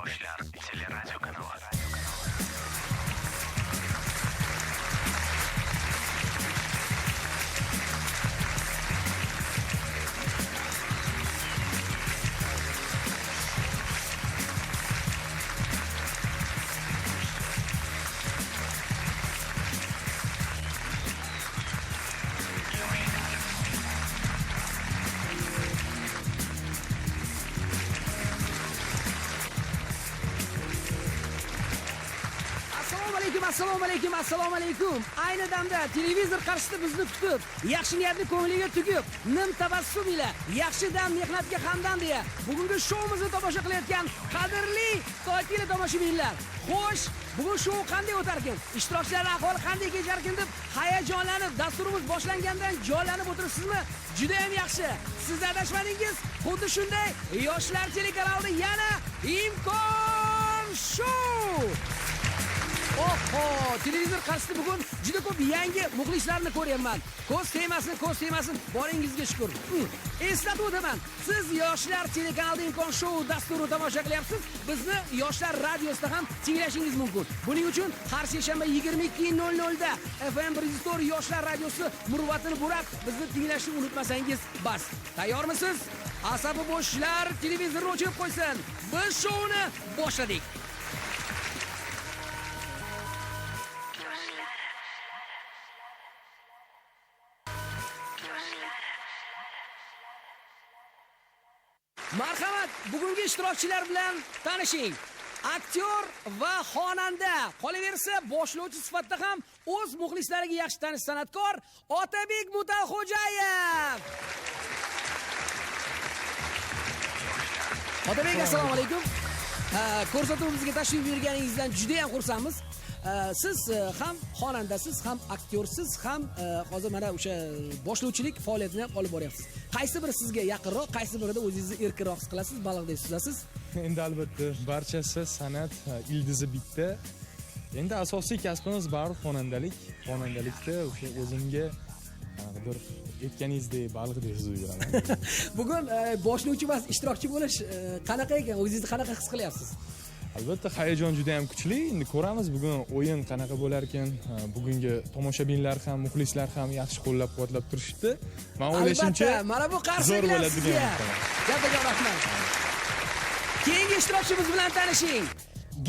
Yoshlar teleradiokanali. Assalomu alaykum, assalomu alaykum. Ayni damda televizor qarshisida bizni kutib, yaxshi niyatni ko'ngliga tugib, nim tabassum ila yaxshi dam mehnatga hamdam deya bugungi shoumizni tomosha qilayotgan qadrli to'yli tomoshabinlar. Xo'sh, bugun shou qanday o'tarkin? Ishtirokchilar ahvoli qanday kecharkin deb hayajonlanib, dasturimiz boshlangandan jonlanib o'tiribsizmi? Juda ham yaxshi. Siz adashmadingiz. Xuddi shunday Yoshlar telekanalida yana Imkon Shou. Oho, televizor qarshisida bugun juda ko'p yangi muxlislarni ko'ryapman. Ko'z tegmasin, ko'z tegmasin, boringizga shukur. Eslatib o'taman, siz Yoshlar telekanalida Imkon Shou dasturini tomosha qilyapsiz. Bizni Yoshlar radiosida ham tinglashingiz mumkin. Buning uchun har seshanba 22:00 da FM 104 Yoshlar radiosi murvatini burab, bizni tinglashni unutmasangiz bas. Tayyormisiz? Asabi bo'shlar televizorni o'chirib qo'ysin. Biz shouni boshladik. Marhamat, bugungi ishtirokchilar bilan tanishing. Aktyor va xonanda, qolaversa boshlovchi sifatida ham o'z muxlislariga yaxshi tanish san'atkor Otabek Mutalxo'jayev. Otabek, assalomu alaykum. Ko'rsatuvimizga tashrif buyurganingizdan juda ham xursandmiz. Siz ham xonandasiz, ham aktyorsiz, ham hozir mana o'sha boshlovchilik faoliyatini ham olib boryapsiz. Qaysi biri sizga yaqinroq, qaysi birida o'zingizni erkinroq his qilasiz, baliqdek suzasiz? Endi albatta barchasi san'at ildizi bitta. Endi asosiy kasbimiz baribir xonandalik. Xonandalikda o'sha o'zimga bir aytganingizdek baliqdek suzib yuraman. Bugun boshlovchi emas, ishtirokchi bo'lish qanaqa ekan? O'zingizni qanaqa his qilyapsiz? Albatta hayajon juda ham kuchli. Endi ko'ramiz bugun o'yin qanaqa bo'lar ekan. Bugungi tomoshabinlar ham, muxlislar ham yaxshi qo'llab-quvvatlab turishibdi. Men o'ylashimcha, mana bu qarsaklar sizga. Kattakon rahmat. Keyingi ishtirokchimiz bilan tanishing.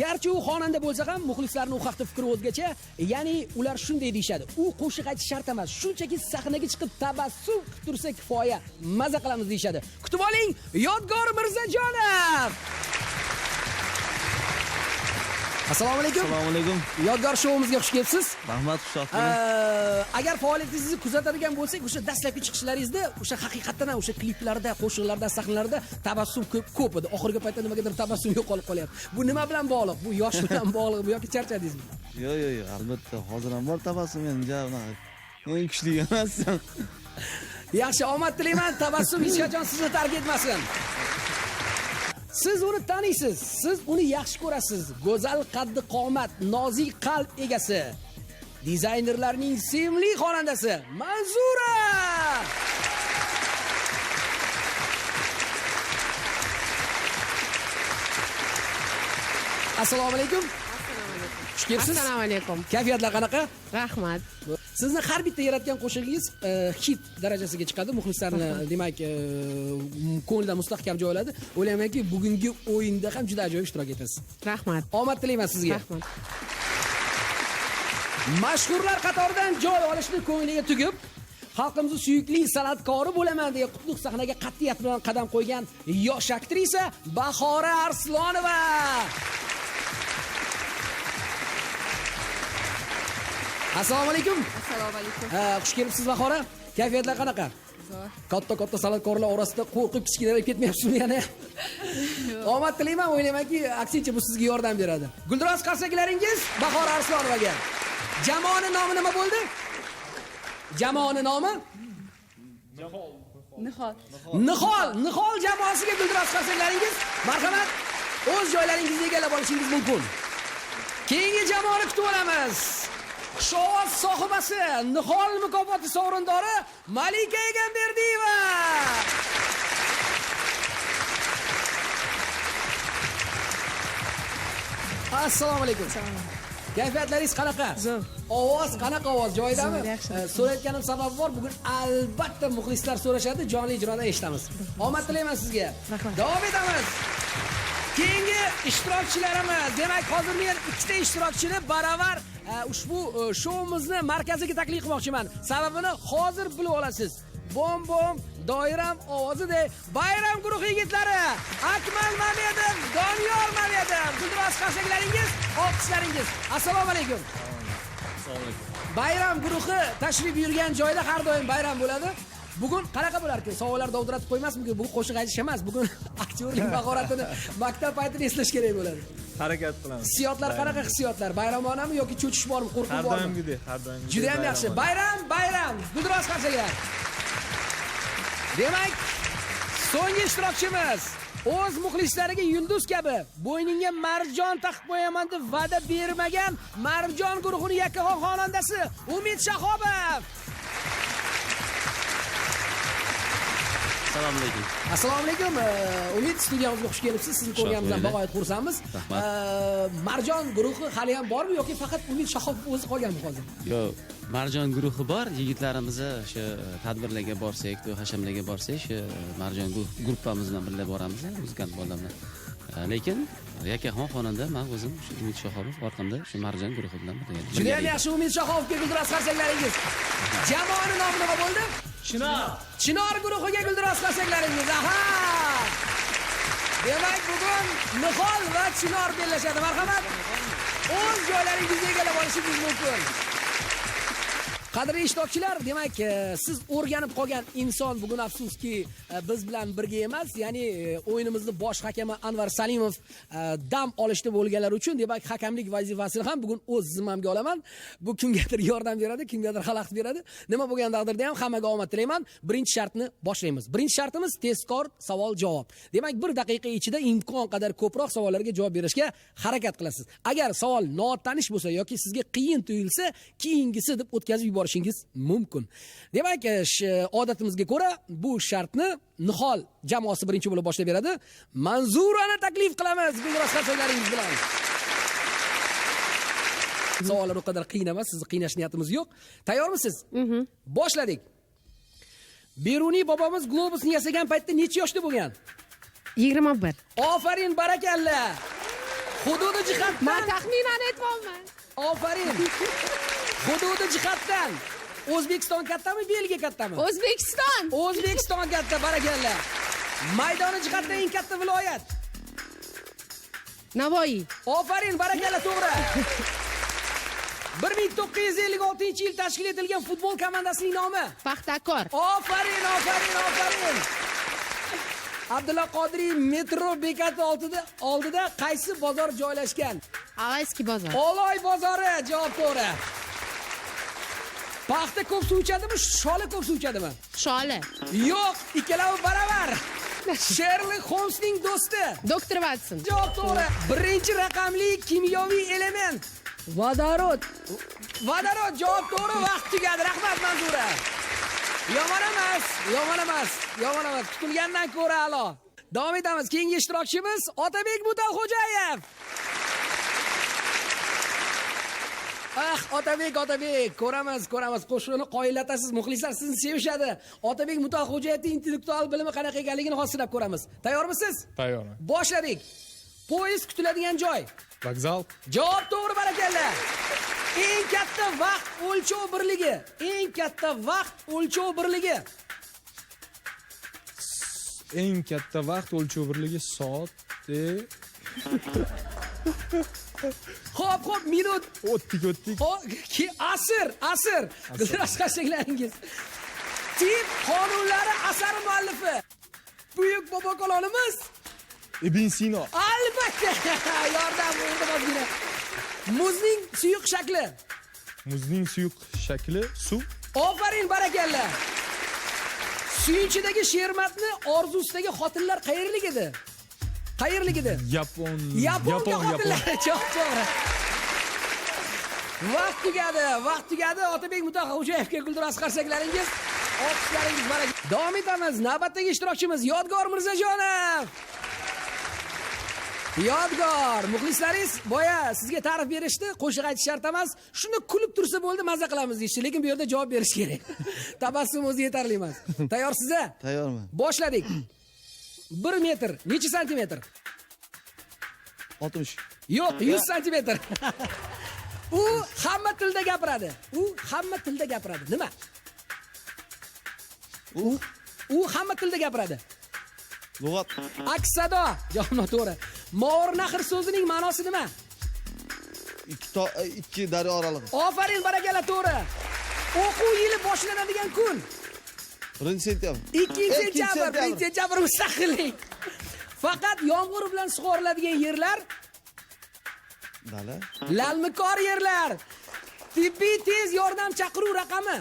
Garchi u xonanda bo'lsa ham muxlislarning u haqda fikri o'zgacha, ya'ni ular shunday deyishadi: u qo'shiq aytish shart emas, shunchaki sahnaga chiqib tabassum qilib tursa kifoya, maza qilamiz deyishadi. Kutib oling, Yodgor Mirzajonov. Assalomu alaykum. Assalomu alaykum. Yodgor shoumizga xush kelibsiz. Rahmat, xush kelibsiz. Agar faoliyatingizni kuzatadigan bo'lsak, o'sha dastlabki chiqishlaringizda, o'sha haqiqatdan ham o'sha kliplarda, qo'shiqlarda, sahnalarda tabassum ko'p edi. Oxirgi paytda nimagadir tabassum yo'qolib qolyapti. Bu nima bilan bog'liq? Bu yosh bilan bog'liqmi yoki charchadingizmi? Yo'q, yo'q, yo'q, albatta hozir ham bor tabassum, endi unaqa eng kuchli emas. Yaxshi, omad tilayman. Tabassum hech qachon sizni tark etmasin. Siz uni taniysiz, siz uni yaxshi ko'rasiz. Go'zal qaddi qomat, nozik qalb egasi, dizaynerlarning sevimli xonandasi Manzura. Assalomu alaykum. Assalomu alaykum. Xush kelibsiz. Assalomu alaykum. Kayfiyatlar qanaqa? Rahmat. Sizni har bitta yaratgan qo'shig'ingiz hit darajasiga chiqadi. Muxlislarni demak ko'nglidan mustahkam joy oladi. O'ylaymanki, bugungi o'yinda ham juda ajoyib ishtirok etasiz. Rahmat. Omad tilayman sizga. Rahmat. Mashhurlar qatoridan joy olishni ko'ngliga tugib, xalqimizning suyukli san'atkori bo'laman deya qutlug' sahnaga qat'iyat bilan qadam qo'ygan yosh aktrisa Bahora Arslonova. Assalomu alaykum. Assalomu alaykum. Xush kelibsiz Bahora. Kayfiyatlar qanaqa? Zo'r. Katta-katta san'atkorlar orasida qo'rqib kichkinalar ketmayapsizmi yana? Omad tilayman, o'ylaymanki, aksincha bu sizga yordam beradi. Guldiroz qarsaklaringiz Bahora Arslonovaga. Jamoaning nomi nima bo'ldi? Jamoaning nomi? Nihol. Nihol, Nihol jamoasiga guldiroz qarsaklaringiz. Marhamat, o'z joylaringizni egallab olishingiz mumkin. Keyingi jamoani kutib olamiz. Xushovoz sohibasi, Nihol mukofoti sovrindori Malika Egamberdiyeva. Assalomu alaykum. Kayfiyatlaringiz qanaqa? Zo'r. Ovoz qanaqa ovoz? Joyidami? Zo'r, yaxshi. So'rayotganim sababi bor. Bugun albatta muxlislar so'rashadi, jonli ijroda eshitamiz. Omad tilayman sizga. Rahmat. Davom etamiz. Keyingi ishtirokchilarimiz. Demak, hozir men ikkita ishtirokchini baravar ushbu shoumizni markaziga taklif qilmoqchiman. Sababini hozir bilib olasiz. Bom-bom doiram ovozidek bayram guruhi yigitlari Akmal Mamedov, Doniyor Mamedov. Guldiroz qarsaklaringiz, olqishlaringiz. Assalomu alaykum. Bayram guruhi tashrif buyurgan joyda har doim bayram bo'ladi. Bugun qanaqa bo'larkin? Savollar dovdiratib qo'ymasmikin? Bugun qo'shiq aytish emas, bugun aktyorlik mahoratini, maktab paytini eslash kerak bo'ladi. Harakat qilamiz. Hissiyotlar qanaqa hissiyotlar? Bayramonami yoki cho'chish bormi, qo'rquv Har bormi? doimgidek, har doimgidek. Juda ham yaxshi. Bayram, bayram. Guldiroz qarsaklar. Demak, so'nggi ishtirokchimiz o'z muxlislariga yulduz kabi bo'yningga marjon taqib qo'yaman deb va'da bermagan Marjon guruhining yakkaxon xonandasi Umid Shahobov. Assalomu alaykum. Assalomu alaykum. Umid, studiyamizga xush kelibsiz. Sizni ko'rganimizdan bag'oyat xursandmiz. Rahmat. Marjon guruhi hali ham bormi yoki faqat Umid Shahobov o'zi qolganmi hozir? Yo'q, Marjon guruhi bor. Yigitlarimiz o'sha tadbirlarga borsak, to'y hashamlarga borsak, o'sha Marjon gruppamiz bilan birga boramiz, muzikant bolalar bilan. Lekin yakkaxon xonanda men o'zim shu Umid Shahobov orqamda shu Marjon guruhi bilan birga. Juda ham yaxshi, Umid Shahobovga guldiroz qarsaklaringiz. Jamoani nomi nima bo'ldi? Chinor. Chinor guruhiga guldiroz qarsaklaringiz. Aha! Demak, bugun Nihol va Chinor bellashadi. Marhamat. O'z joylaringizni egallab olishingiz mumkin. Qadrli ishtirokchilar, demak, siz o'rganib qolgan inson bugun afsuski biz bilan birga emas, ya'ni o'yinimizni bosh hakami Anvar Salimov dam olishda bo'lganlar uchun, demak, hakamlik vazifasini ham bugun o'z zimmamga olaman. Bu kimgadir yordam beradi, kimgadir xalaqit beradi. Nima bo'lgan taqdirda ham hammaga omad tilayman. Birinchi shartni boshlaymiz. Birinchi shartimiz tezkor savol-javob. Demak, bir daqiqa ichida imkon qadar ko'proq savollarga javob berishga harakat qilasiz. Agar savol notanish bo'lsa yoki sizga qiyin tuyulsa, keyingisi deb o'tkazib yuborishingiz mumkin. Demak, odatimizga ko'ra bu shartni Nihol jamoasi birinchi bo'lib boshlab beradi. Manzurani taklif qilamiz guldiroz qarsaklaringiz bilan. Savollar u qadar qiyin emas, sizni qiynash niyatimiz yo'q. Tayyormisiz? Boshladik. Beruniy bobomiz globusni yasagan paytda necha yoshda bo'lgan? 21. Ofarin, barakalla. Hududi jihatdan. Men taxminan aytmoqman. Ofarin. Hududi jihatdan O'zbekiston kattami, Belgiya kattami? O'zbekiston. O'zbekiston katta, barakalla. Maydoni jihatdan eng katta viloyat? Navoiy. Ofarin, barakalla, to'g'ri. 1956-yil tashkil etilgan futbol komandasining nomi? Paxtakor. Ofarin, ofarin, ofarin. Abdulla Qodiriy metro bekati oldida qaysi bozor joylashgan? Alayski bozor. Oloy bozori, javob to'g'ri. Paxta ko'p suv ichadimi, sholi ko'p suv ichadimi? Sholi. Yo'q, ikkalovi baravar. Sherlock Holmesning do'sti. Doktor Watson. Javob to'g'ri. Birinchi raqamli kimyoviy element. Vodorod. Vodorod, javob to'g'ri. Vaqt tugadi. Rahmat, Manzura. Yomon emas, yomon emas, yomon emas. Kutilgandan ko'ra a'lo. Davom etamiz. Keyingi ishtirokchimiz Otabek Mutalxo'jayev. Ah, Otabek, Otabek, ko'ramiz, ko'ramiz. Qo'shiqni qoyillatasiz, muxlislar sizni sevishadi. Otabek Mutalxo'jayevning intellektual bilimi qanaqa ekanligini hozir sinab ko'ramiz. Tayyormisiz? Tayyorman. Boshladik. Poyezd kutiladigan joy. Vokzal. Javob to'g'ri, barakalla. Eng katta vaqt o'lchov birligi. Eng katta vaqt o'lchov birligi. Eng katta vaqt o'lchov birligi soat. Xo'p, xo'p, minut. O'tdik, o'tdik. Asr, asr. Guldiroz qarshaklaringiz. Tib qonunlari asari muallifi. Buyuk bobokalonimiz Ibn Sino. Albatta. Yordam berdi ozgina. Muzning suyuq shakli. Muzning suyuq shakli suv. Ofarin, barakalla. Suyunchidagi shermatni orzusidagi xotinlar qayerlik edi? Qayerlik edi? Yapon. Yaponga xotinlar. Javob to'g'ri. Vaqt tugadi, vaqt tugadi. Otabek Mutalxo'jayevga guldiroz qarsaklaringiz, olqishlaringiz baraka. Davom etamiz. Navbatdagi ishtirokchimiz Yodgor Mirzajonov. Yodgor, muxlislaringiz boya sizga ta'rif berishdi, qo'shiq aytish shart emas, shuni kulib tursa bo'ldi, maza qilamiz deyishdi, lekin bu yerda javob berish kerak. Tabassum o'zi yetarli emas. Tayyorsiz? Tayyorman. Boshladik. 1 metr necha santimetr? 60. Yo'q, 100 santimetr. U hamma tilda gapiradi. U hamma tilda gapiradi. Nima? U hamma tilda gapiradi. Lug'at. Aks-sado. Javob noto'g'ri. Movarounahr so'zining ma'nosi nima? Ikki daryo oralig'i. Ofarin, barakalla, to'g'ri. O'quv yili boshlanadigan kun. 1 sentyabr. 2 sentyabr, 1 sentyabr mustaqillik. Faqat yomg'ir bilan sug'oriladigan yerlar dala. Lalmikor yerlar. Tibbiy tez yordam chaqiruv raqami.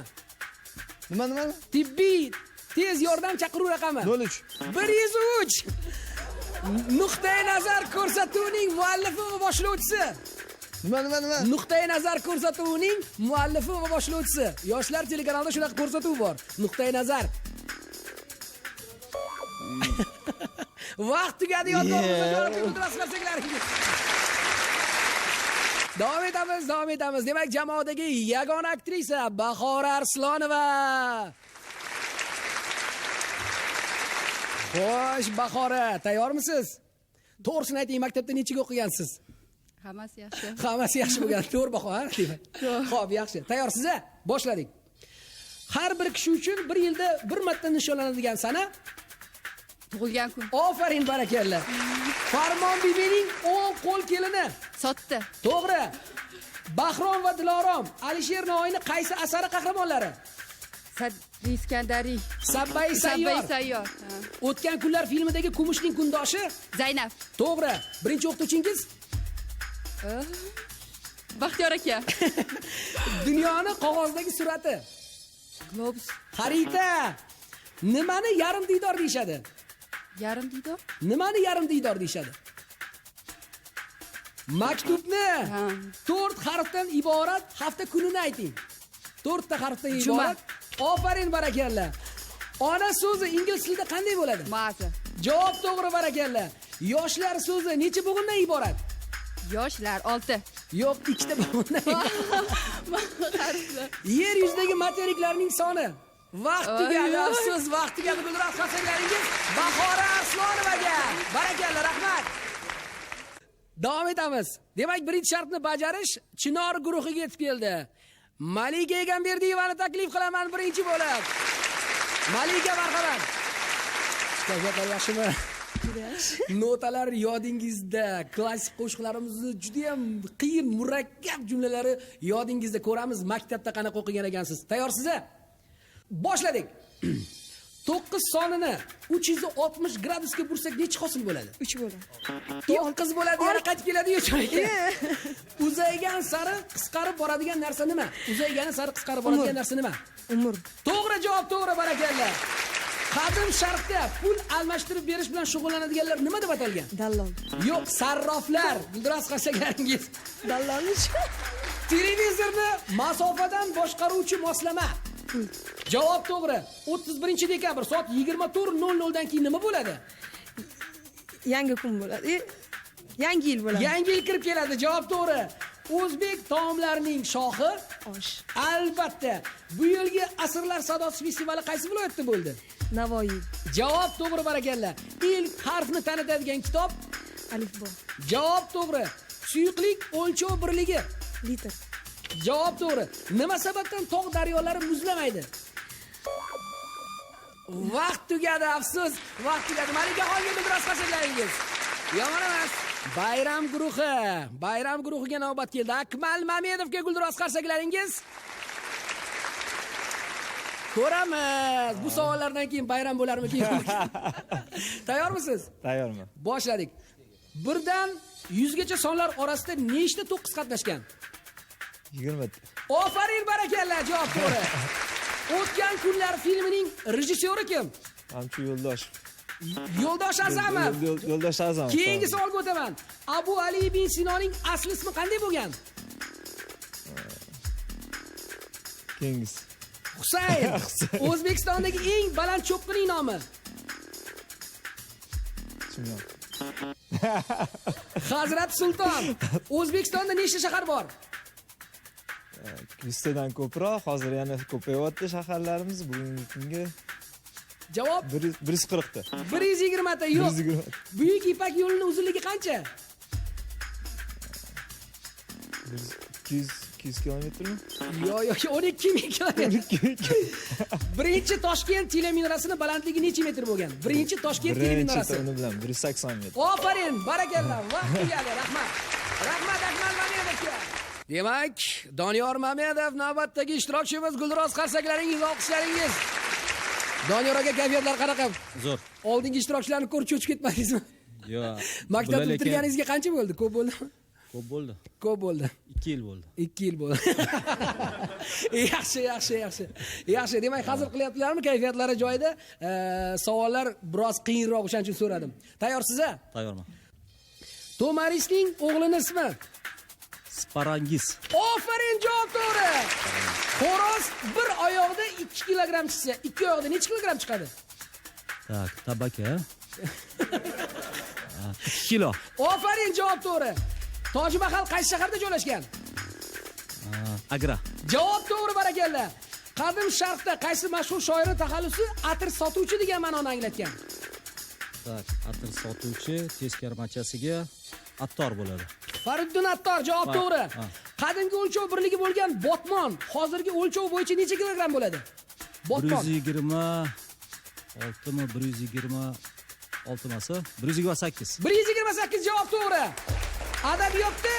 Nima? Tibbiy tez yordam chaqiruv raqami. 03. 103. Nuqtai nazar ko'rsatuvining muallifi va boshlovchisi. Nima? Nuqtai nazar ko'rsatuvining muallifi va boshlovchisi. Yoshlar telekanalida shunaqa ko'rsatuv bor. Nuqtai nazar. Vaqt tugadi, Yodgor Mirzajonovga. Davom etamiz, davom etamiz. Demak, jamoadagi yagona aktrisa Bahora Arslonova. Xo'sh, Bahora, tayyormisiz? To'g'risini ayting, maktabda nechiga o'qigansiz? Hammasi yaxshi. Hammasi yaxshi bo'lgan. To'g'ri Bahora, demak. Xo'p, yaxshi. Tayyorsiz-a? Boshladik. Har bir kishi uchun bir yilda bir marta nishonlanadigan sana tug'ilgan kun. Ofarin, barakalla. Farmon bibining o'ng qo'l kelini. Sotdi. To'g'ri. Bahrom va Dilorom Alisher Navoiyning qaysi asari qahramonlari? Sadri Iskandariy. Sabbai Sayyor. Sabbai Sayyor. O'tgan kunlar filmidagi Kumushning kundoshi? Zaynab. To'g'ri. Birinchi o'qituvchingiz? Baxtiyor aka. Dunyoni qog'ozdagi surati. Globus. Xarita. Nimani yarim diydor deyishadi? Yarim diydor? Nimani yarim diydor deyishadi? Maktubni 4 harfdan iborat hafta kunini ayting. 4 ta harfdan iborat. Ofarin, barakalla. Ona so'zi ingliz tilida qanday bo'ladi? Ma'za. Javob to'g'ri, barakalla. Yoshlar so'zi necha bo'g'indan iborat? Yoshlar 6. Yo'q, 2 ta bo'g'indan. Yer yuzidagi materiklarning soni. Vaqt tugadi, afsus, vaqt tugadi. Gulduros qarshaklaringiz Bahora Arslonovaga. Barakalla, rahmat. Davom etamiz. Demak, birinchi shartni bajarish Chinor guruhiga yetib keldi. Malika Egamberdiyevani taklif qilaman birinchi bo'lib. Malika, marhamat. Kayfiyatlar yaxshimi? Notalar yodingizda, klassik qo'shiqlarimizni juda ham qiyin, murakkab jumlalari yodingizda ko'ramiz. Maktabda qanaqa o'qigan ekansiz? Tayyorsiz-a? Boshladik. 9 sonini 360 gradusga bursak necha hosil bo'ladi? 3 bo'ladi. 9 bo'ladi, yana qaytib keladi-yu choyga. Uzaygan sari qisqarib boradigan narsa nima? Uzaygani sari qisqarib boradigan narsa nima? Umr. To'g'ri javob, to'g'ri, barakalla. Qadim sharqda pul almashtirib berish bilan shug'ullanadiganlar nima deb atalgan? Dallol. Yo'q, sarroflar. Gulduros qarshaklaringiz. Dallolmi? Televizorni masofadan boshqaruvchi moslama. Javob to'g'ri. 31 dekabr soat 24:00 dan keyin nima bo'ladi? Yangi kun bo'ladi. Yangi yil bo'ladi. Yangi yil kirib keladi. Javob to'g'ri. O'zbek taomlarining shohi osh. Albatta. Bu yilgi Asrlar sadosi festivali qaysi viloyatda bo'ldi? Navoiy. Javob to'g'ri, barakalla. Ilk harfni tanitadigan kitob? Alifbo. Javob to'g'ri. Suyuqlik o'lchov birligi? Litr. Javob to'g'ri. Nima sababdan tog' daryolari muzlamaydi? Vaqt tugadi, afsus. Vaqt tugadi. Malika xonga biroz qarshaklaringiz. Yomon emas. Bayram guruhi. Bayram guruhiga navbat keldi. Akmal Mamedovga gulduros qarsaklaringiz. Ko'ramiz. Bu savollardan keyin bayram bo'larmikin? Tayyormisiz? Tayyorman. Boshladik. 1dan 100 gacha sonlar orasida nechta 9 qatnashgan? 20. Ofarin, barakalla, javob to'g'ri. O'tgan kunlar filmining rejissyori kim? Amchi Yo'ldoshev. Yo'ldosh Azamov. Yo'ldosh Azamov. Keyingi savolga o'taman. Abu Ali ibn Sinoning asli ismi qanday bo'lgan? Keyingisi. Husayn. O'zbekistondagi eng baland cho'qqining nomi? Chimyon. Hazrat Sulton. O'zbekistonda nechta shahar bor? 100 tadan ko'proq, hozir yana ko'payyapti shaharlarimiz. Bugungi kunga Javob 140 ta. 120 ta. Yo'q. 120. Buyuk Ipak yo'lining uzunligi qancha? 200 kilometrmi? Yo'q, yo'q, 12 ming kilometr. Birinchi Toshkent teleminorasining balandligi necha metr bo'lgan? Birinchi Toshkent teleminorasi. Birinchi uni bilan 180 metr. Ofarin, barakalla, vaqt tugadi, rahmat. Rahmat Akmal Mamedovga. Demak, Doniyor Mamedov navbatdagi ishtirokchimiz. Gulroz qarsaklaringiz, olqishlaringiz. Doniyor aka, kayfiyatlar qanaqa? Zo'r. Oldingi ishtirokchilarni ko'rib cho'chib ketmadingizmi? Yo'q. Maktab bitirganingizga qancha bo'ldi? Ko'p bo'ldimi? Ko'p bo'ldi. Ko'p bo'ldi. 2 yil bo'ldi. 2 yil bo'ldi. Yaxshi, yaxshi, yaxshi. Yaxshi, demak, hazil qilyaptilarmi? Kayfiyatlari joyida. Savollar biroz qiyinroq, o'shaning uchun so'radim. Tayyorsiz a? Tayyorman. Tomarisning o'g'lini ismi? Sparangiz. Ofarin, javob to'g'ri. Xo'roz bir oyog'ida 2 kilogramm chiqsa, ikki oyog'ida necha kilogramm chiqadi? Tak, tabaka. 2 kilo. Ofarin, javob to'g'ri. Toj Mahal qaysi shaharda joylashgan? Agra. Javob to'g'ri, barakalla. Qadim Sharqda qaysi mashhur shoirning taxallusi atir sotuvchi degan ma'noni anglatgan? Tak, atir sotuvchi teskarmachasiga Attor bo'ladi. Fariddin Attor, javob to'g'ri. Qadimgi o'lchov birligi bo'lgan botmon hozirgi o'lchov bo'yicha necha kilogramm bo'ladi? Botmon. 126 mi, 126 masi? 128. 128 javob to'g'ri. Adabiyotda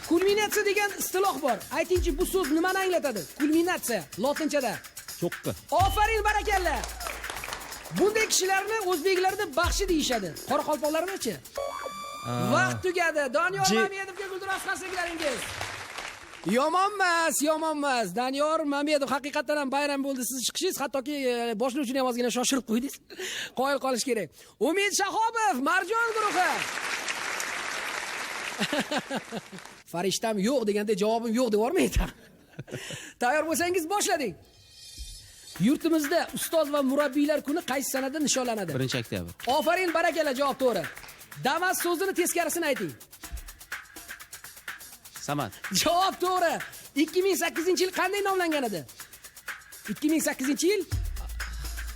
kulminatsiya degan istiloh bor. Aytingchi, bu so'z nimani anglatadi? Kulminatsiya lotinchada. Cho'qqi. Ofarin, barakalla. Bunday kishilarni o'zbeklarda baxshi deyishadi. Qoraqalpoqlarni-chi? Vaqt tugadi. Doniyor Mamedovga gulduros qarsaklaringiz. Yomonmas, yomonmas. Doniyor Mamedov, haqiqatan ham bayram bo'ldi siz chiqishingiz, hattoki boshlovchini ham ozgina shoshirib qo'ydingiz. Qoyil qolish kerak. Umid Shahobov, Marjon guruhi. Farishtam yo'q deganda javobim yo'q deb yubormaydi. Tayyor bo'lsangiz boshladik. Yurtimizda ustoz va murabbiylar kuni qaysi sanada nishonlanadi? 1 oktyabr. Ofarin, barakalla, javob to'g'ri. Damas so'zini teskarisini ayting. Samad. Javob to'g'ri. 2008-yil qanday nomlangan edi? 2008-yil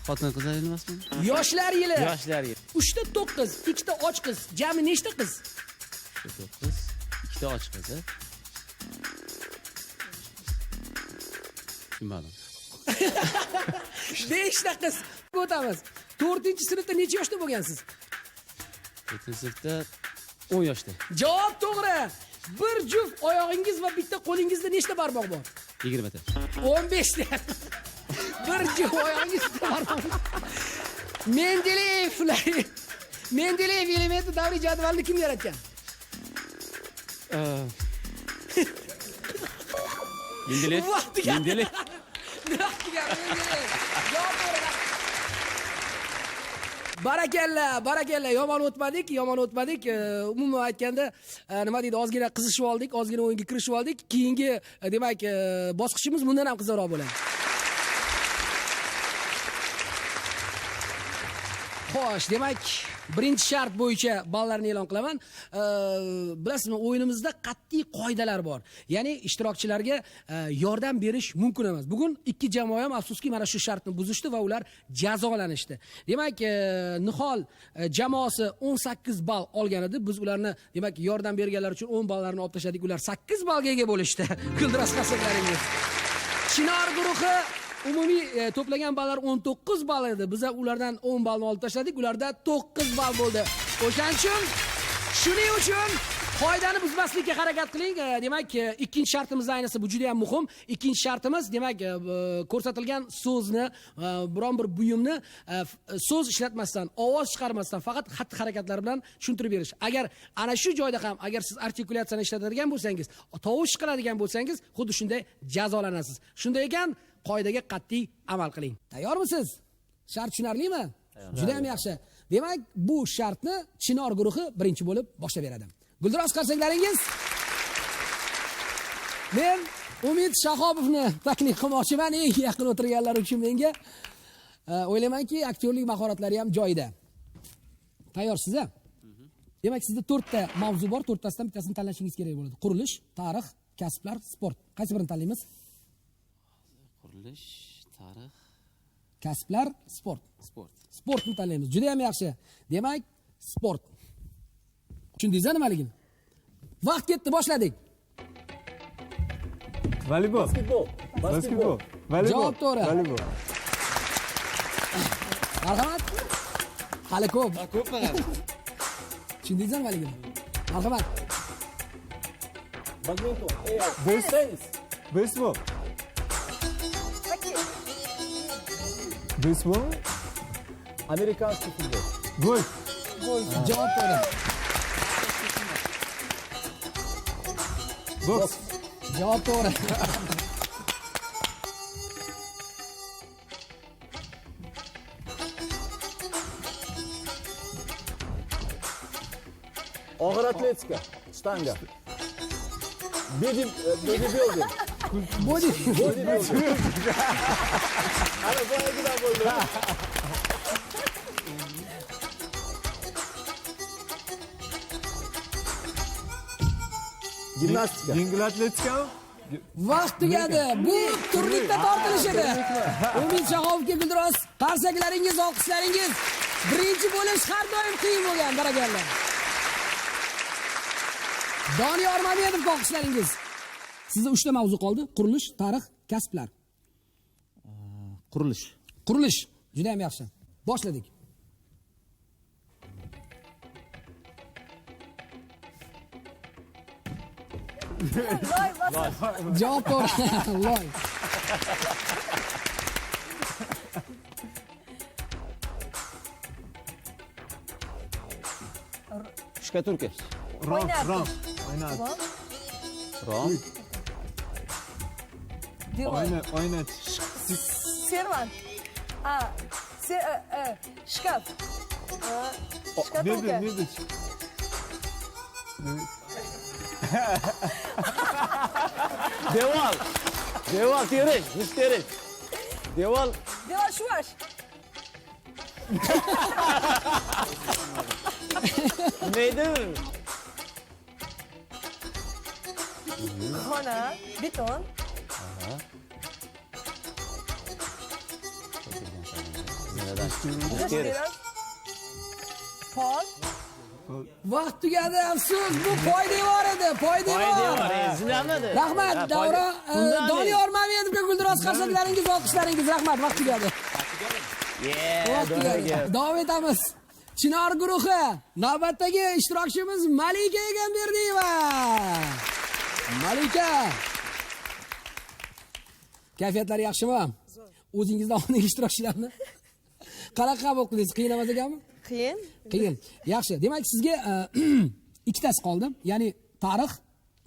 Xotin qizlar yili emasmi? Yoshlar yili. Yoshlar yili. 3 ta 9, 2 ta och qiz, jami nechta qiz? 9, 2 ta och qiz, a? Tushunmadim. 5 ta qiz. O'tamiz. 4-sinfda necha yoshda bo'lgansiz? 4-sinfda 10 yoshda. Javob to'g'ri. Bir juft oyog'ingiz va bitta qo'lingizda nechta barmoq bor? 20 ta. 15 ta. Bir juft oyog'ingiz barmoq. Mendeleyev Mendeleyev elementi davriy jadvalini kim yaratgan? Mendeleyev. Vaqt tugadi. Mendeleyev. Vaqt tugadi, Mendeleyev. Javob to'g'ri. Barakalla, barakalla, yomon o'tmadik, yomon o'tmadik. Umuman aytganda, nima deydi, ozgina qizishib oldik, ozgina o'yinga kirishib oldik. Keyingi, demak, bosqichimiz bundan ham qiziqroq bo'ladi. Xo'sh, demak, birinchi shart bo'yicha ballarni e'lon qilaman. Bilasizmi, o'yinimizda qat'iy qoidalar bor. Ya'ni ishtirokchilarga yordam berish mumkin emas. Bugun ikki jamoa ham afsuski mana shu shartni buzishdi va ular jazolanishdi. Demak, Nihol jamoasi 18 ball olgan edi. Biz ularni, demak, yordam berganlar uchun 10 ballarni olib tashladik. Ular 8 ballga ega bo'lishdi. Guldiroz qarsaklaringiz. Chinor guruhi umumiy to'plagan ballar 19 ball edi. Biz ulardan 10 ballni olib tashladik. Ularda 9 ball bo'ldi. O'shaning uchun, shuning uchun qoidani buzmaslikka harakat qiling. Demak, ikkinchi shartimiz ayniqsa bu juda ham muhim. Ikkinchi shartimiz, demak, ko'rsatilgan so'zni, biron bir buyumni so'z ishlatmasdan, ovoz chiqarmasdan faqat xatti-harakatlar bilan tushuntirib berish. Agar ana shu joyda ham agar siz artikulyatsiyani ishlatadigan bo'lsangiz, tovush chiqaradigan bo'lsangiz, xuddi shunday jazolanasiz. Shunday ekan, qoidaga qat'iy amal qiling. Tayyormisiz? Shart tushunarlimi? Juda ham yaxshi. Demak, bu shartni Chinor guruhi birinchi bo'lib boshlab beradi. Guldiroz qarsaklaringiz. Men Umid Shahobovni taklif qilmoqchiman. Eng yaqin o'tirganlar uchun menga. O'ylaymanki, aktyorlik mahoratlari ham joyida. Tayyorsiz-a? Demak, sizda 4 ta mavzu bor, 4tasidan bittasini tanlashingiz kerak bo'ladi. Qurilish, tarix, kasblar, sport. Qaysi birini tanlaymiz? Qurilish, tarix, kasblar, sport. Sport. Sportni tanlaymiz. Juda ham yaxshi. Demak, sport. Tushundingiz nimaligini? Vaqt ketdi, boshladik. Voleybol. Basketbol. Basketbol. Voleybol. Javob to'g'ri. Voleybol. Marhamat. Hali ko'p. Ko'p faqat. Tushundingiz nimaligini? Marhamat. Badminton. Tennis. Beysbol. Beysbol. Amerikanskiy futbol. Golf. Golf. Javob to'g'ri. Boks. Javob to'g'ri. Og'ir atletika, shtanga. Bodybuilding. Bodybuilding. Ana boyagidan bo'ldi. Gimnastika. Yengil atletikami? Vaqt tugadi. Bu turnikda tortilish edi. Umid Shahobovga guldiroz qarsaklaringiz, olqishlaringiz. Birinchi bo'lish har doim qiyin bo'lgan, barakalla. Doniyor Mamedov, olqishlaringiz. Sizda 3 ta mavzu qoldi: qurilish, tarix, kasblar. Qurilish. Qurilish. Juda ham yaxshi. Boshladik. Javob to'g'ri. Loy. Shkaturka. Rom, rom. Rom. Oyna, oyna. Servant. A, shkaf. Shkatulka. Mebel, mebel. Devor. Devor terish, g'isht terish. Devor. Devor shuvash. Nima edi? Xona, beton. Pol. Vaqt tugadi, afsus, bu poydevor edi, poydevor. Zinamidi? Rahmat, Davron, Doniyor Mamedovga guldiroz qarsaklaringiz, olqishlaringiz. Rahmat, vaqt tugadi. Vaqt tugadi. Davom etamiz. Chinor guruhi navbatdagi ishtirokchimiz Malika Egamberdiyeva. Malika. Kayfiyatlari yaxshimi? O'zingizdan oldingi ishtirokchilarni qanaqa qabul qildingiz? Qiyin emas ekanmi? Qiyin. Qiyin. Yaxshi. Demak, sizga ikkitasi qoldi. Ya'ni tarix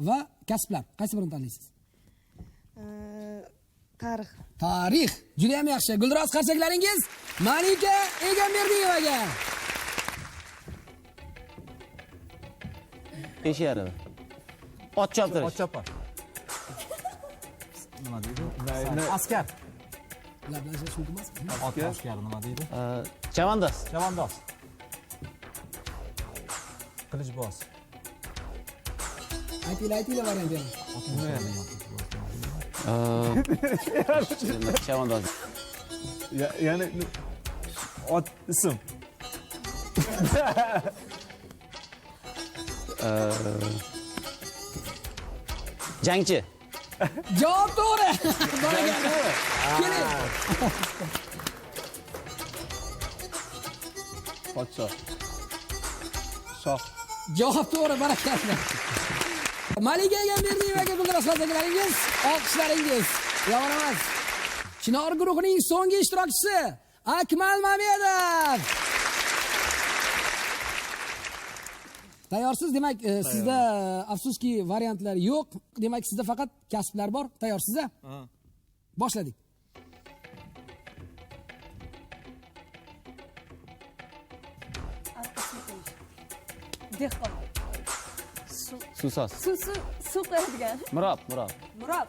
va kasblar. Qaysi birini tanlaysiz? Tarix. Tarix. Juda ham yaxshi. Guldiroz qarsaklaringiz Malika Egamberdiyevaga. 5.5. Ot choptirish. Ot chopar. Nima deydi? Askar. Ular bilan ishlash mumkin emasmi? Ot askari nima deydi? Chavandoz. Chavandoz. Qilichboz. Aytinglar, aytinglar variant yana. Chavandoz. Ya'ni ot ism. Jangchi. Javob to'g'ri. Barakalla. Keling. Podshoh. Shoh. Javob to'g'ri, barakalla. Malika Egamberdiyevaga guldiroz qarsaklaringiz, olqishlaringiz. Yomon emas. Chinor guruhining so'nggi ishtirokchisi Akmal Mamedov. Tayyorsiz? Demak, sizda afsuski variantlar yo'q. Demak, sizda faqat kasblar bor. Tayyorsiz-a? Boshladik. Dehqon. Suv soz. Suv qo'yadigan. Mirob, mirob. Mirob.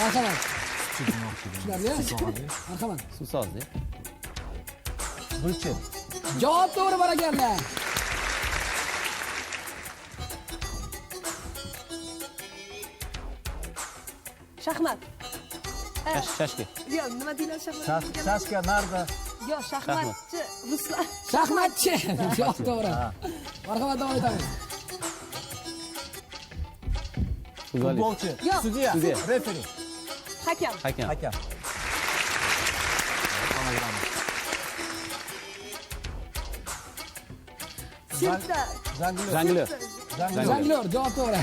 Marhamat. Tushunarli? Marhamat. Suv soz-da. Gulchi. Javob to'g'ri, barakalla. Shaxmat. Shashka. Yo'q, nima deyiladi shaxmat? Shashka, narda. Yo'q, shaxmatchi Ruslan. Shaxmatchi. Javob to'g'ri. Marhamat, davom etamiz. Futbolchi. Sudya. Referi. Hakam. Hakam. Hakam. Sirkda. Jonglyor. Jonglyor, javob to'g'ri.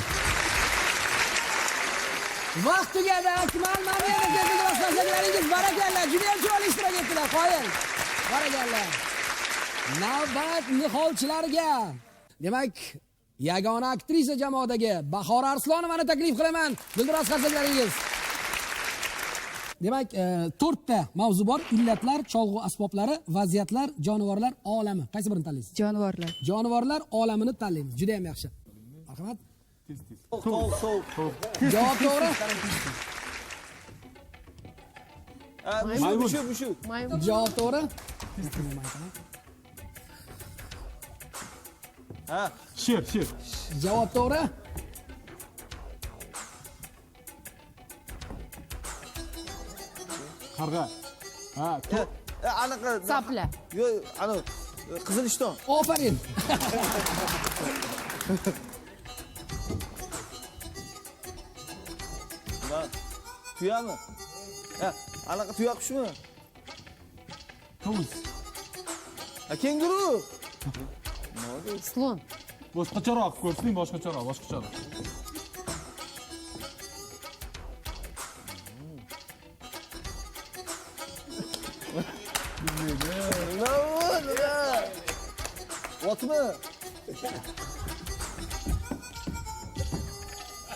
Vaqt tugadi. Akmal Mamedov iltimos, barakalla, juda ham chiroyli ishtirok etdilar. Qoyil. Barakalla. Navbat niholchilarga. Demak, yagona aktrisa jamoadagi Bahora Arslonovani taklif qilaman. Dildiroz qarsaklaringiz. Demak, 4 ta mavzu bor: illatlar, cholg'u asboblari, vaziyatlar, jonivorlar olami. Qaysi birini tanlaysiz? Jonivorlar. Jonivorlar olamini tanlaymiz. Juda ham yaxshi. Marhamat. Tez-tez. Tovuq. Javob to'g'ri. Maymun. Mushuk. Javob to'g'ri. Ha, sher, sher. Javob to'g'ri. Qarg'a. Ha, anaqa sapla. Yo'q, ana qizil ishton. Ofarin. Tuyami? Ha, anaqa tuyaqushmi? Tovus. Ha, kenguru. Slon. Boshqacharoq ko'rsating, boshqacharoq, boshqacharoq. Nima bu? Nima? Otmi?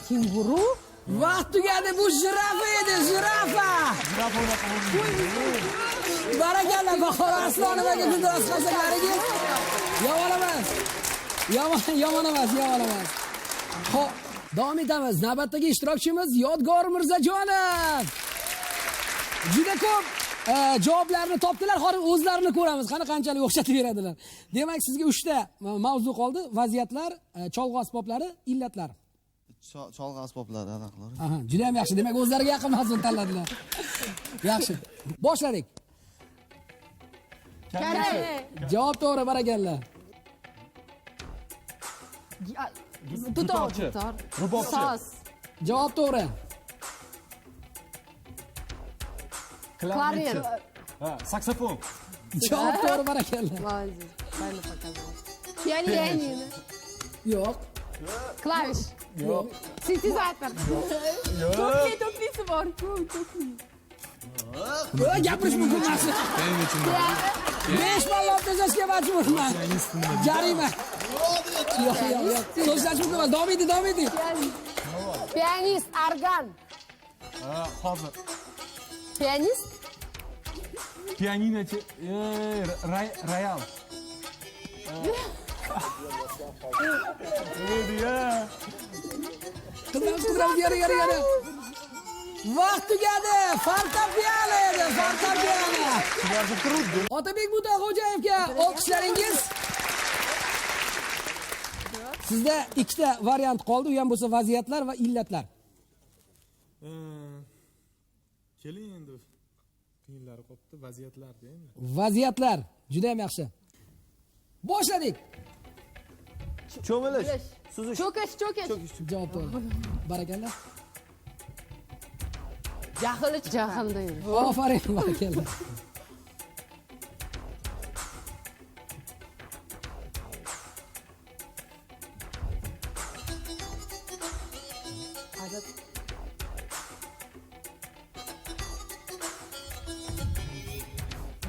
Kenguru? Vaqt tugadi. Bu jirafa edi, jirafa. Barakalla Bahora Arslonovaga guldiroz qarsaklaringiz. Yomon emas. Yomon emas, yomon emas. Xo'p, davom etamiz. Navbatdagi ishtirokchimiz Yodgor Mirzajonov. Juda ko'p javoblarni topdilar. Hozir o'zlarini ko'ramiz, qani qanchalik o'xshatib beradilar. Demak, sizga 3 ta mavzu qoldi: vaziyatlar, cholg'u asboblari, illatlar. Cholg'u asboblari anaqalar. Aha, juda ham yaxshi. Demak, o'zlariga yaqin mavzuni tanladilar. Yaxshi. Boshladik. Javob to'g'ri, barakalla. Dutor, rubobchi. Soz. Javob to'g'ri. Klarin. Ha, saksofon. Javob to'g'ri, barakalla. Pianino. Yo'q. Klavish. Yo'q. Sintezator. To'kli, to'klisi bor-ku, to'kli. Gapirish mumkin emas. 5 ball olib tashlashga majburman. Jarima. Yo'q, yo'q, yo'q. So'zlash mumkin emas. Davom eting, davom eting. Pianist, organ. Ha, hozir. Pianist? Pianinochi, royal. Qidiramiz, qidiramiz, yara, yara, yara. Vaqt tugadi. Fortepiano edi, fortepiano. Otabek Mutaxo'jayevga olqishlaringiz. Sizda ikkita variant qoldi, u ham bo'lsa vaziyatlar va illatlar. Keling endi. Qiyinlari qolibdi, vaziyatlar deymi? Vaziyatlar juda ham yaxshi. Boshladik. Cho'milish, suzish. Cho'kish, cho'kish. Javob to'g'ri. Barakalla. Jahli jahlda. Ofarin, barakalla.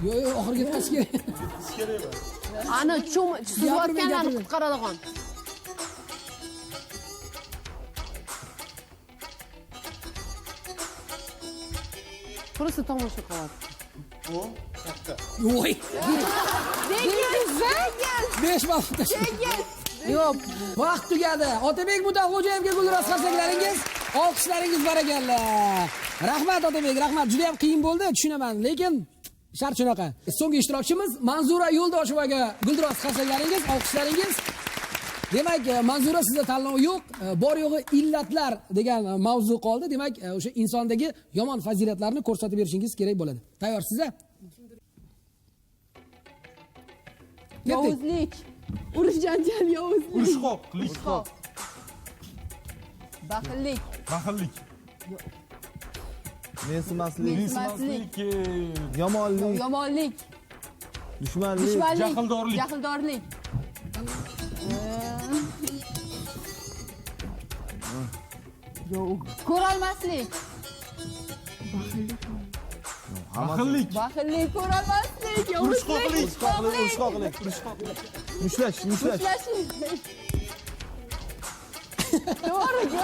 Yo'q, yo'q, oxirgi yetkazish kerak. Ana suzayotganlarni qutqaradigan. Просто tomosha qilyapti. Bu katta. Voy. Dengiz, 5 ball. Dengiz. Yo'q, vaqt tugadi. Otabek Mutaxo'jayevga gulroz qarsaklaringiz, olqishlaringiz barakalla. Rahmat Otabek, rahmat. Juda ham qiyin bo'ldi, tushunaman, lekin shart shunaqa. So'nggi ishtirokchimiz Manzura Yo'ldoshevaga guldiroz qarsaklaringiz, olqishlaringiz. Demak, Manzura, sizda tanlov yo'q, bor yo'g'i illatlar degan mavzu qoldi. Demak, o'sha insondagi yomon fazilatlarni ko'rsatib berishingiz kerak bo'ladi. Tayyorsiz-a? Yovuzlik, urush janjal, yovuzlik. Urushqoqlik. Baxillik. Baxillik. Mensimaslik. Mensimaslik. Yomonlik. Yomonlik. Dushmanlik. Jahldorlik. Jahldorlik. Ko'rolmaslik. Baxillik. Baxillik, ko'rolmaslik, yovuzlik, urushqoqlik, urushqoqlik. Mushlash, mushlash. Mushlashlik. To'g'ri-ku.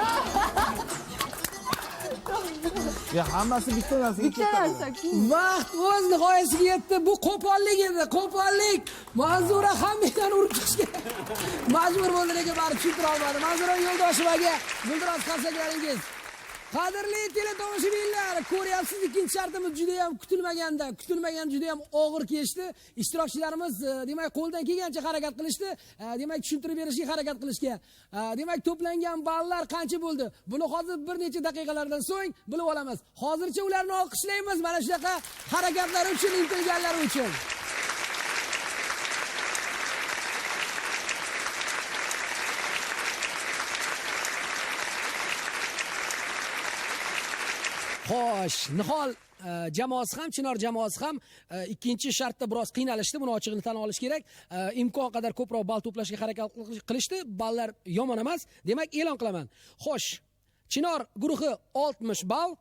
Ya hammasi bitta narsaga Bitta narsa-ku. Vaqt o'z nihoyasiga yetdi. Bu qo'pollik edi, qo'pollik. Manzura hammadan urib chiqishga majbur bo'ldi, lekin baribir tushuntira olmadi. Manzura Yo'ldoshevaga guldiroz qarsaklaringiz. Qadrli teletomoshabinlar, ko'ryapsiz, ikkinchi shartimiz juda ham kutilmaganda, kutilmagan juda ham og'ir kechdi. Ishtirokchilarimiz demak qo'ldan kelgancha harakat qilishdi, demak tushuntirib berishga harakat qilishga. Demak to'plangan ballar qancha bo'ldi? Buni hozir bir necha daqiqalardan so'ng bilib olamiz. Hozircha ularni olqishlaymiz mana shunaqa harakatlari uchun, intilganlari uchun. Xo'sh, Nihol jamoasi ham, Chinor jamoasi ham ikkinchi shartda biroz qiynalishdi. Buni ochig'ini tan olish kerak. Imkon qadar ko'proq ball to'plashga harakat qilishdi. Ballar yomon emas. Demak, e'lon qilaman. Xo'sh, Chinor guruhi 60 ball.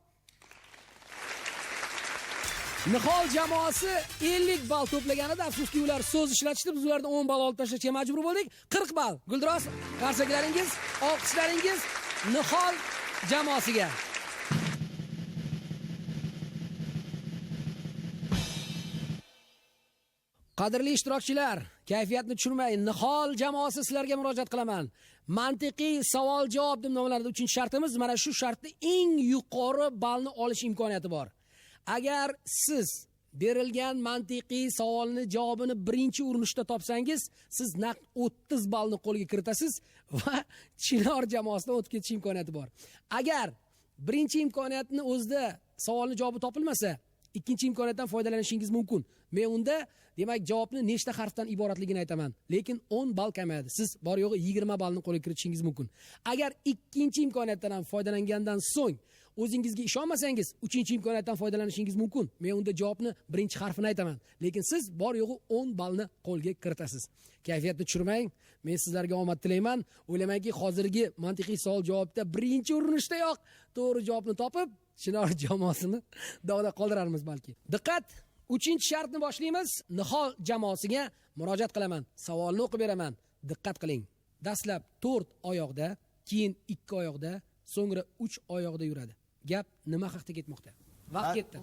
Nihol jamoasi 50 ball to'plaganida, afsuski ular so'z ishlatishdi. Biz ulardan 10 ball olib tashlashga majbur bo'ldik. 40 ball. Guldiroz, qarsaklaringiz, olqishlaringiz Nihol jamoasiga. Qadrli ishtirokchilar, kayfiyatni tushirmay, Nihol jamoasi sizlarga murojaat qilaman. Mantiqiy savol javob deb nomlanadi 3-shartimiz. Mana shu shartda eng yuqori ballni olish imkoniyati bor. Agar siz berilgan mantiqiy savolni javobini birinchi urinishda topsangiz, siz naq 30 ballni qo'lga kiritasiz va Chinor jamoasidan o'tib ketish imkoniyati bor. Agar birinchi imkoniyatni o'zida savolni javobi topilmasa, ikkinchi imkoniyatdan foydalanishingiz mumkin. Men unda demak javobni nechta harfdan iboratligini aytaman, lekin 10 ball kamayadi. Siz bor yo'g'i 20 ballni qo'lga kiritishingiz mumkin. Agar ikkinchi imkoniyatdan ham foydalangandan so'ng o'zingizga ishonmasangiz, uchinchi imkoniyatdan foydalanishingiz mumkin. Men unda javobni birinchi harfini aytaman, lekin siz bor yo'g'i 10 ballni qo'lga kiritasiz. Kayfiyatni tushirmang. Men sizlarga omad tilayman. O'ylamanki, hozirgi mantiqiy savol javobda birinchi urinishdayoq to'g'ri javobni topib, Chinor jamoasini dog'da qoldirarmiz balki. Diqqat! 3-shartni boshlaymiz. Nihol jamoasiga murojaat qilaman. Savolni o'qib beraman. Diqqat qiling. Dastlab 4 oyoqda, keyin 2 oyoqda, so'ngra 3 oyoqda yuradi. Gap nima haqda ketmoqda? Vaqt ketdi.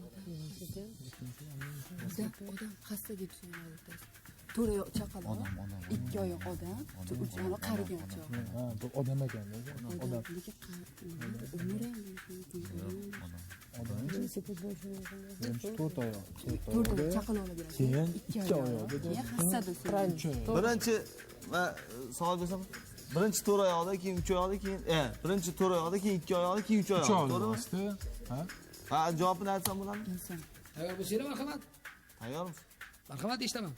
Odam xasta deb so'radi. 4 oyoq chaqaloq, 2 oyoq odam, 3 oyoq qarigan choq. Ha, bu odam ekan, odam. Lekin umri ham odam. 4 oyoq, 4 oyoq chaqaloqlar beradi. Keyin 2 oyoqda, keyin xasta deb. Birinchi va savol bersam, birinchi 4 oyoqda, keyin 3 oyoqda, keyin birinchi 4 oyoqda, keyin 2 oyoqda, keyin 3 oyoqda. To'g'rimi? Ha? Ha, javobini aytsam bo'ladimi? Inson. Tayyor bo'lsanglar, marhamat. Tayyormiz. Marhamat, eshitaman.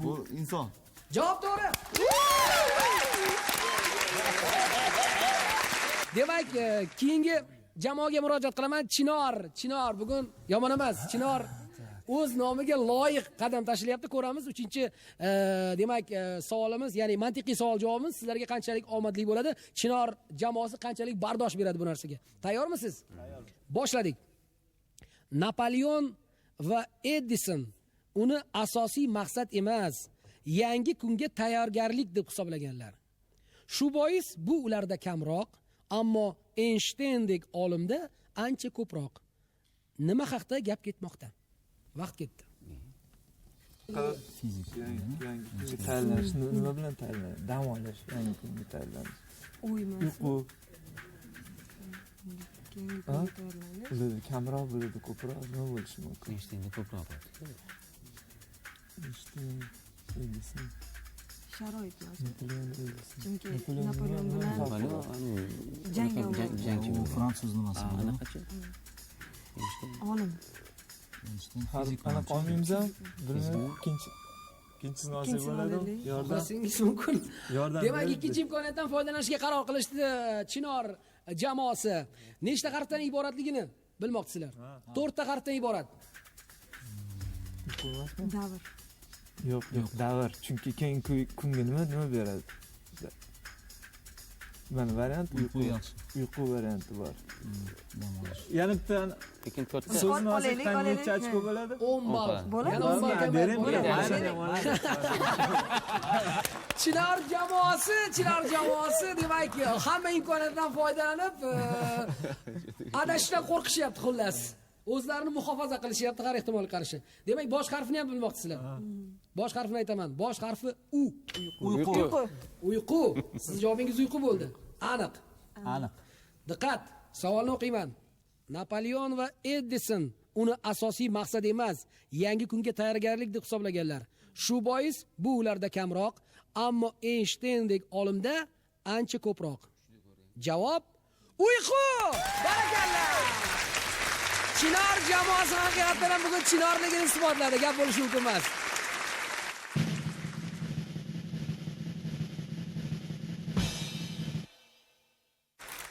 Bu inson. Javob to'g'ri. Demak, keyingi jamoaga murojaat qilaman. Chinor, Chinor bugun yomon emas. Chinor o'z nomiga loyiq qadam tashlayapti. Ko'ramiz 3-chi demak savolimiz, ya'ni mantiqiy savol javobimiz sizlarga qanchalik omadli bo'ladi. Chinor jamoasi qanchalik bardosh beradi bu narsaga. Tayyormisiz? Tayyor. Boshladik. Napoleon va Edison uni asosiy maqsad emas, yangi kunga tayyorgarlik deb hisoblaganlar. Shu bois bu ularda kamroq, ammo Eynshteyndek olimda ancha ko'proq. Nima haqda gap ketmoqda? Vaqt ketdi. Fizik. Yangi kunga tayyorlanish nima bilan tayyorlanish? Dam olish, yangi kunga tayyorlanish. Uyqu. Ularda kamroq bo'ladi, ko'proq nima bo'lishi mumkin? Eynshteynda ko'proq bo'ladi. Eynshteyn, Edison. Sharoit yoki. Chunki Napoleon bilan jangchi U fransuz nimasi? Anaqachi? Olim. Aniq olmaymiz ham, bilmayman. Ikkinchisini olsak bo'ladimi? Yordam. Xohlasangiz mumkin. Yordam. Demak, ikkinchi imkoniyatdan foydalanishga qaror qilishdi Chinor jamoasi. Nechta harfdan iboratligini bilmoqchisizlar. 4 ta harfdan iborat. Davr. Yo'q, yo'q, davr. Chunki keyingi kunga nima beradi? Mana variant uyqu yaxshi. Uyqu varianti bor. Yana bitta lekin 4 ta. So'zni olsak necha ochko bo'ladi? 10 ball. Bo'ladi. Yana 10 ball Bering, bo'ladi. bering. Chinor jamoasi demak hamma imkoniyatdan foydalanib adashishdan qo'rqishyapti xullas. O'zlarini muhofaza qilishyapti har ehtimolga qarshi. Demak, bosh harfini ham bilmoqchisizlar. Bosh harfini aytaman. Bosh harfi U. Uyqu. Uyqu. Siz javobingiz uyqu bo'ldi. Aniq. Aniq. Diqqat, savolni o'qiyman. Napoleon va Edison uni asosiy maqsad emas, yangi kunga tayyorgarlik deb hisoblaganlar. Shu bois bu ularda kamroq, ammo Eynshteyndek olimda ancha ko'proq. Javob uyqu. Barakalla. Chinor jamoasi haqiqatan ham bugun chinorligini isbotladi. Gap bo'lishi mumkin emas.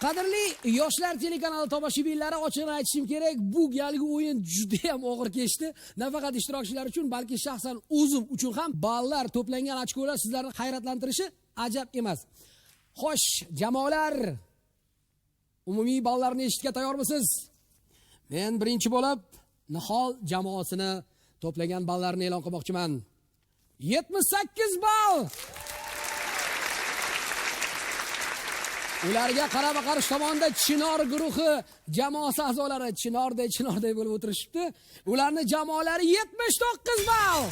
Qadrli Yoshlar telekanali tomoshabinlari, ochig'ini aytishim kerak, bu galgi o'yin juda ham og'ir kechdi. Nafaqat ishtirokchilar uchun, balki shaxsan o'zim uchun ham ballar to'plangan ochkolar sizlarni hayratlantirishi ajab emas. Xo'sh, jamoalar, umumiy ballarni eshitishga tayyormisiz? Men birinchi bo'lib Nihol jamoasini to'plagan ballarni e'lon qilmoqchiman. 78 ball. Ularga qarama-qarshi tomonda Chinor guruhi jamoasi a'zolari chinorday bo'lib o'tirishibdi. Ularning jamoalari 79 ball.